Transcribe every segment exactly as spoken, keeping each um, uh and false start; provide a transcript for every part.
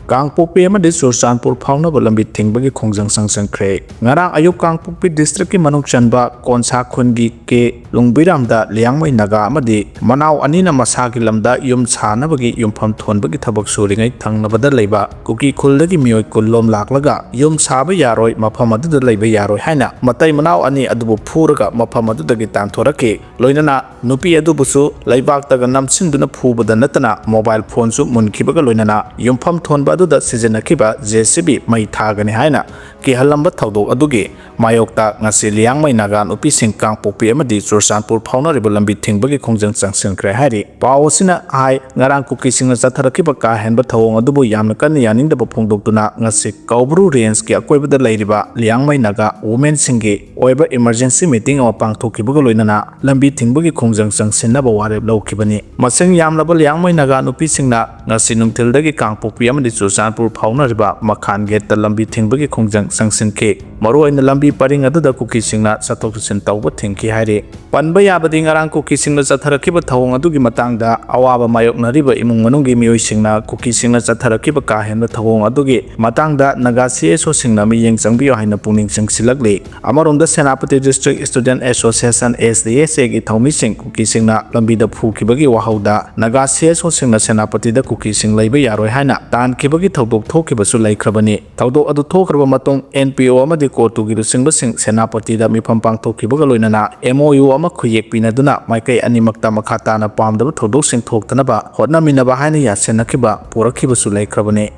ꯀꯥꯡꯄꯣꯛꯄꯤ ꯑꯃꯗꯤ ꯆꯨꯔꯆꯥꯟꯄꯨꯔ ꯐꯥꯎꯅꯕ ꯂꯝꯕꯤ ꯊꯤꯡꯕꯒꯤ ꯈꯣꯡꯖꯪ ꯆꯪꯁꯤꯟꯈ꯭ꯔꯦ꯫ ꯉꯔꯥꯡ ꯑꯌꯨꯛ ꯀꯥꯡꯄꯣꯛꯄꯤ ꯗꯤꯁꯇ꯭ꯔꯤꯛꯀꯤ ꯃꯅꯨꯡ ꯆꯟꯕ ꯀꯣꯟꯁꯥ ꯈꯨꯟꯒꯤ ꯀꯦ ꯂꯨꯡꯕꯤꯔꯥꯝꯗ ꯂꯤꯌꯥꯡꯃꯩ ꯅꯥꯒꯥ ꯑꯃꯗꯤ ꯃꯅꯥꯎ ꯑꯅꯤꯅ ꯃꯁꯥꯒꯤ ꯂꯝꯗ ꯌꯨꯝ ꯁꯥꯅꯕꯒꯤ ꯌꯨꯝꯐꯝ ꯊꯣꯟꯕꯒꯤ ꯊꯕꯛ ꯁꯨꯔꯤꯉꯩ ꯊꯪꯅꯕꯗ ꯂꯩꯕ ꯀꯨꯀꯤ ꯈꯨꯜꯗꯒꯤ ꯃꯤꯑꯣꯏ ꯀꯨꯟ ꯂꯣꯝ ꯂꯥꯛꯂꯒ ꯌꯨꯝ ꯁꯥꯕ ꯌꯥꯔꯣꯏ, ꯃꯐꯝ ꯑꯗꯨꯗ ꯂꯩꯕ ꯌꯥꯔꯣꯏ ꯍꯥꯏꯅ ꯃꯇꯩ ꯃꯅꯥꯎ ꯑꯅꯤ ꯑꯗꯨꯕꯨ ꯐꯨꯔꯒ ꯃꯐꯝ ꯑꯗꯨꯗꯒꯤ ꯇꯥꯟꯊꯣꯔꯛꯈꯤ꯫ ꯂꯣꯏꯅꯅ ꯅꯨꯄꯤ ꯑꯗꯨꯕꯨꯁꯨ ꯂꯩꯕꯥꯛꯇꯒ ꯅꯝꯁꯤꯟꯗꯨꯅ ꯐꯨꯕꯗ ꯅꯠꯇꯅ ꯃꯣꯕꯥꯏꯜ ꯐꯣꯟꯁꯨ ꯃꯨꯟꯈꯤꯕꯒ ꯂꯣꯏꯅꯅ ꯌꯨꯝꯐꯝ ꯊꯣꯟꯕ ꯑꯗꯨꯗ ꯁꯤꯖꯤꯟꯅꯈꯤꯕ ꯖꯦ ꯁꯤ ꯕꯤ ꯃꯩ ꯊꯥꯒꯅꯤ ꯍꯥꯏꯅ ꯀꯤꯍꯜꯂꯝꯕ ꯊꯧꯗꯣꯛ ꯑꯗꯨꯒꯤ ꯃꯥꯌꯣꯛꯇ ꯉꯁꯤ ꯂꯤꯌꯥꯡꯃꯩ ꯅꯥꯒꯥ ꯅꯨꯄꯤꯁꯤꯡ ꯀꯥꯡꯄꯣꯛꯄꯤ ꯑꯃꯗꯤ ꯆꯨꯔꯆꯥꯟꯄꯨꯔ ꯐꯥꯎꯅꯔꯤꯕ ꯂꯝꯕꯤ ꯊꯤꯡꯕꯒꯤ ꯈꯣꯡꯖꯪ ꯆꯪꯁꯤꯟꯈ꯭ꯔꯦ ꯍꯥꯏꯔꯤ꯫ ꯄꯥꯎ ꯑꯁꯤꯅ ꯍꯥꯏ, ꯉꯔꯥꯡ ꯀꯨꯀꯤꯁꯤꯡꯅ ꯆꯠꯊꯔꯛꯈꯤꯕ ꯀꯥ ꯍꯦꯟꯕ ꯊꯧꯑꯣꯡ ꯑꯗꯨꯕꯨ ꯌꯥꯝꯅ ꯀꯟꯅ ꯌꯥꯅꯤꯡꯗꯕ ꯐꯣꯡꯗꯣꯛꯇꯨꯅ ꯉꯁꯤ ꯀꯧꯕ꯭ꯔꯨ ꯔꯦꯟꯖꯀꯤ ꯑꯀꯣꯏꯕꯗ ꯂꯩꯔꯤꯕ ꯂꯤꯌꯥꯡꯃꯩ ꯅꯥꯒꯥ ꯋꯨꯃꯦꯟꯁꯤꯡꯒꯤ ꯑꯣꯏꯕ ꯏꯃꯔꯖꯦꯟꯁꯤ ꯃꯤꯇꯤꯡ ꯑꯃ ꯄꯥꯡꯊꯣꯛꯈꯤꯕꯒ ꯂꯣꯏꯅꯅ ꯂꯝꯕꯤ ꯊꯤꯡꯕꯒꯤ ꯈꯣꯡꯖꯪ ꯆꯪꯁꯤꯟꯅꯕ ꯋꯥꯔꯦꯞ ꯂꯧꯈꯤꯕꯅꯤ꯫ ꯃꯁꯤꯡ ꯌꯥꯝꯂꯕ ꯂꯤꯌꯥꯡꯃꯩ ꯅꯥꯒꯥ ꯅꯨꯄꯤꯁꯤꯡꯅ ꯉꯁꯤ ꯅꯨꯡꯊꯤꯜꯗꯒꯤ ꯀꯥꯡꯄꯣꯛꯄꯤ ꯑꯃꯗꯤ ꯆꯨꯔꯆꯥꯟꯄꯨꯔ ꯐꯥꯎꯅꯔꯤꯕ ꯃꯈꯥꯟ ꯒꯦꯠꯇ ꯂꯝꯕꯤ ꯊꯤꯡꯕꯒꯤ ꯈꯣꯡꯖꯪ ꯆꯪꯁꯤꯟꯈꯤ꯫ ꯃꯔꯨꯑꯣꯏꯅ ꯂꯝꯕꯤ ꯄꯔꯤꯡ ꯑꯗꯨꯗ ꯀꯨꯀꯤꯁꯤꯡꯅ ꯆꯠꯊꯣꯛ ꯆꯠꯁꯤꯟ ꯇꯧꯕ ꯊꯤꯡꯈꯤ ꯍꯥꯏꯔꯤ꯫ ꯄꯟꯕ ꯌꯥꯕꯗꯤ, ꯉꯔꯥꯡ ꯀꯨꯀꯤꯁꯤꯡꯅ ꯆꯠꯊꯔꯛꯈꯤꯕ ꯊꯧꯑꯣꯡ ꯑꯗꯨꯒꯤ ꯃꯇꯥꯡꯗ ꯑꯋꯥꯕ ꯃꯥꯌꯣꯛꯅꯔꯤꯕ ꯏꯃꯨꯡ ꯃꯅꯨꯡꯒꯤ ꯃꯤꯑꯣꯏꯁꯤꯡꯅ ꯀꯨꯀꯤꯁꯤꯡꯅ ꯆꯠꯊꯔꯛꯈꯤꯕ ꯀꯥ ꯍꯦꯟꯕ ꯊꯧꯑꯣꯡ ꯑꯗꯨꯒꯤ ꯃꯇꯥꯡꯗ ꯅꯥꯒꯥ ꯁꯤ ꯑꯦꯁ ꯑꯣꯁꯤꯡꯅ ꯃꯤꯠꯌꯦꯡ ꯆꯪꯕꯤꯌꯨ ꯍꯥꯏꯅ ꯄꯨꯛꯅꯤꯡ ꯆꯪꯁꯤꯜꯂꯛꯂꯤ꯫ ꯑꯃꯔꯣꯝꯗ, Senapati district student association, S D S ꯑꯦꯒꯤ ꯊꯧꯃꯤꯁꯤꯡ ꯀꯨꯀꯤꯁꯤꯡꯅ ꯂꯝꯕꯤꯗ ꯐꯨꯈꯤꯕꯒꯤ ꯋꯥꯍꯧꯗ ꯅꯥꯒꯥ ꯁꯤ ꯑꯦꯁ ꯑꯣꯁꯤꯡꯅ ꯁꯦꯅꯥꯄꯇꯤꯗ ꯀꯨꯀꯤꯁꯤꯡ ꯂꯩꯕ ꯌꯥꯔꯣꯏ ꯍꯥꯏꯅ ꯇꯥꯟꯈꯤꯕꯒꯤ ꯊꯧꯗꯣꯛ ꯊꯣꯛꯈꯤꯕꯁꯨ ꯂꯩꯈ꯭ꯔꯕꯅꯤ꯫ ꯊꯧꯗꯣꯛ ꯑꯗꯨ ꯊꯣꯛꯈ꯭ꯔꯕ ꯃꯇꯨꯡ, ꯑꯦꯟ ꯄꯤ ꯑꯣ ꯑꯃꯗꯤ ꯀꯣꯔꯠꯇꯨꯒꯤ ꯂꯨꯆꯤꯡꯕꯁꯤꯡ ꯁꯦꯅꯥꯄꯇꯤꯗ ꯃꯤꯐꯝ ꯄꯥꯡꯊꯣꯛꯈꯤꯕꯒ ꯂꯣꯏꯅꯅ ꯑꯦꯝ ꯑꯣ ꯌꯨ ꯑꯃ ꯈꯨꯌꯦꯛ ꯄꯤꯅꯗꯨꯅ ꯃꯥꯏꯀꯩ ꯑꯅꯤꯃꯛꯇ ꯃꯈꯥ ꯇꯥꯅ ꯄꯥꯝꯗꯕ ꯊꯧꯗꯣꯛꯁꯤꯡ ꯊꯣꯛꯇꯅꯕ ꯍꯣꯠꯅꯃꯤꯟꯅꯕ ꯍꯥꯏꯅ ꯌꯥꯁꯤꯟꯅꯈꯤꯕ ꯄꯨꯔꯛꯈꯤꯕꯁꯨ ꯂꯩꯈ꯭ꯔꯕꯅꯤ꯫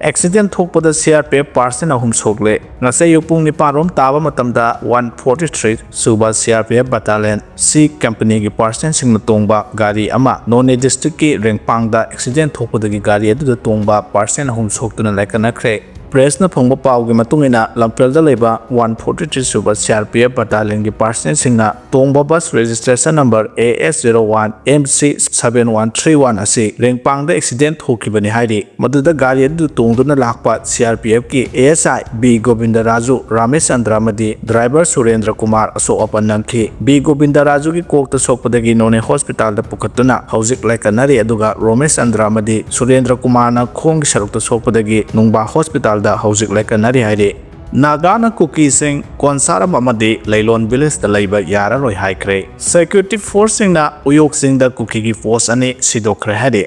ꯑꯦꯛꯁꯤꯗꯦꯟ ꯊꯣꯛꯄꯗ ꯁꯤ ꯑꯥꯔ ꯄꯤ ꯑꯦꯐ ꯄꯥꯔꯁꯟ ꯑꯍꯨꯝ ꯁꯣꯛꯂꯦ꯫ ꯉꯁꯤ ꯑꯌꯨꯛ ꯄꯨꯡ ꯅꯤꯄꯥꯟ ꯔꯣꯝ ꯇꯥꯕ ꯃꯇꯝꯗ ꯋꯥꯟ ꯐꯣꯔꯇꯤ ꯊ꯭ꯔꯤ ꯁꯨꯕ ꯁꯤ ꯑꯥꯔ ꯄꯤ ꯑꯦꯐ ꯕꯠꯇꯥꯂꯤꯌꯟ ꯁꯤ ꯀꯝꯄꯅꯤꯒꯤ ꯄꯥꯔꯁꯟꯁꯤꯡꯅ ꯇꯣꯡꯕ ꯒꯥꯔꯤ ꯑꯃ ꯅꯣꯅꯦ ꯗꯤꯁꯇ꯭ꯔꯤꯛꯀꯤ ꯔꯦꯡꯄꯥꯡꯗ ꯑꯦꯛꯁꯤꯗꯦꯟ ꯊꯣꯛꯄꯗꯒꯤ ꯒꯥꯔꯤ ꯑꯗꯨꯗ ꯇꯣꯡꯕ ꯄꯥꯔꯁꯟ ꯑꯍꯨꯝ ꯁꯣꯛꯇꯨꯅ ꯂꯥꯏꯀꯠꯅꯈ꯭ꯔꯦ꯫ ꯄ꯭ꯔꯦꯁꯅ ꯐꯪꯕ ꯄꯥꯎꯒꯤ ꯃꯇꯨꯡ ꯏꯟꯅ, ꯂꯝꯐꯦꯜꯗ ꯂꯩꯕ ꯋꯥꯟ ꯐꯣꯔꯇꯤ ꯊ꯭ꯔꯤ ꯁꯨꯕ ꯁꯤ ꯑꯥꯔ ꯄꯤ ꯑꯦꯐ ꯕꯠꯇꯥꯂꯤꯌꯟꯒꯤ ꯄꯥꯔꯁꯅꯦꯜꯁꯤꯡꯅ ꯇꯣꯡꯕ bus registration number A S zero one M C seven one three one ꯑꯁꯤ ꯔꯦꯡꯄꯥꯡꯗ ꯑꯦꯛꯁꯤꯗꯦꯟ ꯊꯣꯛꯈꯤꯕꯅꯤ ꯍꯥꯏꯔꯤ꯫ ꯃꯗꯨꯗ ꯒꯥꯔꯤ ꯑꯗꯨ ꯇꯣꯡꯗꯨꯅ ꯂꯥꯛꯄ ꯁꯤ ꯑꯥꯔ ꯄꯤ ꯑꯦꯐꯀꯤ A S I B Govind Raju, Ramesh Chandra ꯑꯃꯗꯤ ꯗ꯭ꯔꯥꯏꯚꯔ ꯁꯨꯔꯦꯟꯗ꯭ꯔ ꯀꯨꯃꯥꯔ ꯑꯁꯣꯛ ꯑꯄꯟ ꯅꯪꯈꯤ꯫ ꯕꯤ ꯒꯣꯕꯤꯟꯗ ꯔꯥꯖꯨꯒꯤ ꯀꯣꯛꯇ ꯁꯣꯛꯄꯗꯒꯤ ꯅꯣꯅꯦ ꯍꯣꯁꯄꯤꯇꯥꯜꯗ ꯄꯨꯈꯠꯇꯨꯅ ꯍꯧꯖꯤꯛ ꯂꯥꯏꯀꯠꯅꯔꯤ, ꯑꯗꯨꯒ ꯔꯣꯃꯦꯁ ꯆꯟꯗ꯭ꯔ ꯑꯃꯗꯤ ꯁꯨꯔꯦꯟꯗ꯭ꯔ ꯀꯨꯃꯥꯔꯅ ꯈꯣꯡꯒꯤ ꯁꯔꯨꯛꯇ ꯁꯣꯛꯄꯗꯒꯤ ꯅꯨꯡꯕꯥ ꯍꯣꯁꯄꯤꯇꯥꯜꯗ ꯍꯧꯖꯤꯛ ꯂꯥꯏꯀꯠꯅꯔꯤ ꯍꯥꯏꯔꯤ꯫ ꯅꯥꯒꯥꯅ ꯀꯨꯀꯤꯁꯤꯡ ꯀꯣꯟꯁꯥꯔꯝ ꯑꯃꯗꯤ ꯂꯩꯂꯣꯟ ꯚꯤꯂꯦꯖꯇ ꯂꯩꯕ ꯌꯥꯔꯔꯣꯏ ꯍꯥꯏꯈ꯭ꯔꯦ꯫ ꯁꯦꯀ꯭ꯌꯨꯔꯤꯇꯤ ꯐꯣꯔꯁꯁꯤꯡꯅ ꯎꯌꯣꯛ ꯆꯤꯡꯗ ꯀꯨꯀꯤꯒꯤ ꯄꯣꯁ ꯑꯅꯤ ꯁꯤꯗꯣꯛꯈ꯭ꯔꯦ ꯍꯥꯏꯔꯤ꯫